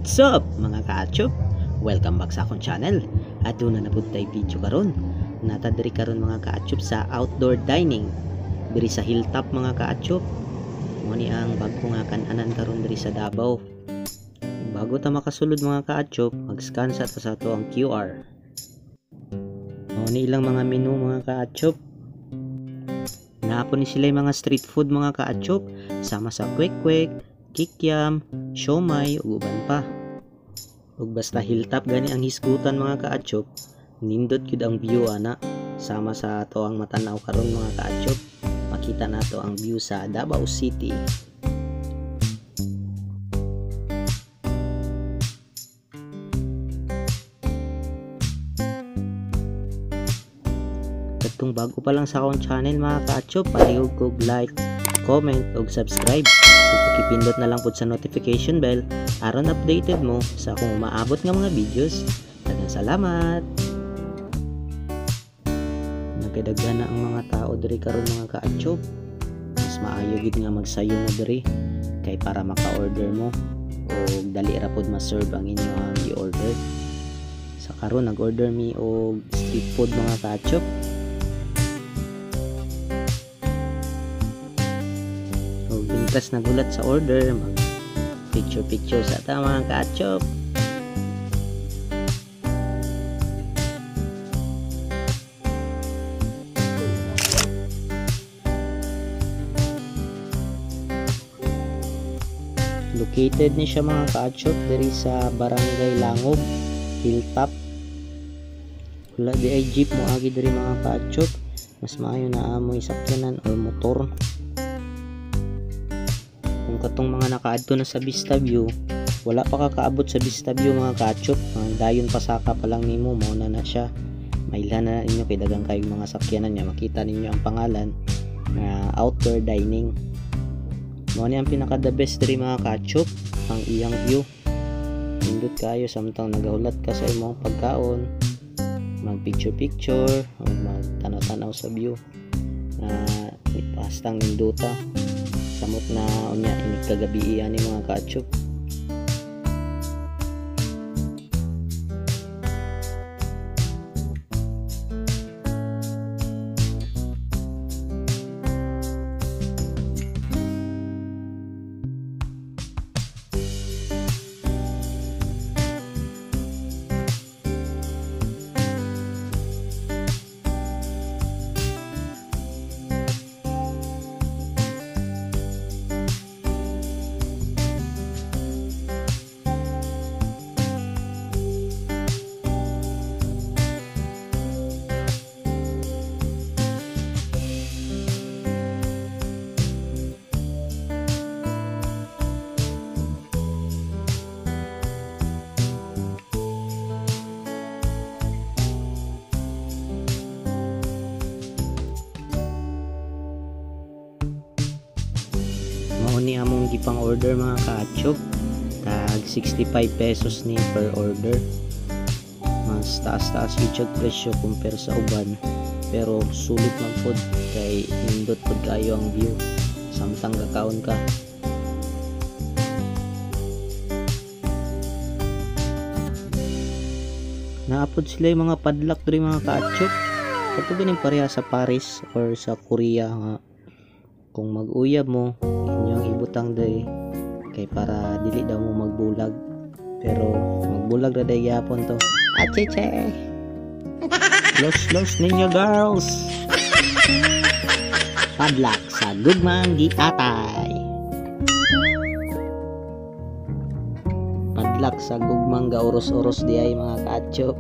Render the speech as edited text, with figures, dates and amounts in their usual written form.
What's up mga kaachop? Welcome back sa akong channel. Aduna na pud tay video karon. Nata diri karon mga kaachop sa outdoor dining diri sa hilltop mga kaachop. Mo ni ang bag-o nga kan-anan karon diri sa Davao. Bago ta makasulod mga kaachop, mag-scan sa ta sa ato ang QR. Mao ni ilang mga menu mga kaachop. Naa po ni sila mga street food mga kaachop, sama sa kwek-kwek, kikiam, siomay ug uban pa. Ug basta hilltop gani ang hisgutan mga kaachop, nindot gyud ang view ana. Sama sa ato ang matanaw karon mga kaachop, makita nato ang view sa Davao City. Katong bago pa lang sa akong channel mga kaachop, palihog kog like, comment ug subscribe. Ug pakipindot na lang pud sa notification bell aron updated mo sa akong umaabot nga mga videos. Daghang salamat. Nagkadaghan na ang mga tao diri karon mga kaachop. Mas maayo gid nga magsayo mo diri kay para maka-order mo og dali ra pud ma-serve ang inyong gi-order. Sa karon nag-order mi og street food mga kaachop. Mientras nagulat sa order, mag picture picture sa ta mga kaachop. Located ni siya mga kaachop diri sa Barangay Langob, Hilltop. Wala di ay jeep mo agi diri mga kaachop. Mas maayo na amoy sakyanan or motor. Kung katong mga nakaadto na sa Vista View, wala pa kakaabot sa Vista View mga kaachop, ang dayon pasaka pa lang nimo mao na na siya. Mailhan na ninyo kay daghang kayong mga sakyanan niya, makita ninyo ang pangalan na outdoor dining. Mao ni ang pinaka the best diri mga kaachop, ang iyang view. Nindot kayo samtang nagahulat ka sa imong pagkaon, mag picture picture o magtanaw-tanaw sa view na hastang nindota. Samot na unya inig kagabi ani mga kaachop. Mao ni among gipang order mga kaachop, tag 65 pesos ni per order. Mas taas-taas gyud siya presyo compare sa uban, pero sulit man pod kay nindot pod kaayo ang view samtang gakaon ka. Naapod sila yung mga padlock diri mga kaachop. Kato ganing pareha sa Paris or sa Korea nga kung mag-uyab mo inyong ibutang day kay para dili daw mo magbulag, pero magbulag ra day gyapon to. Acheche, los los ninyo girls. Padlock sa gugmang gitatay. Padlock sa gugmang gauros-oros di ay mga kaachop.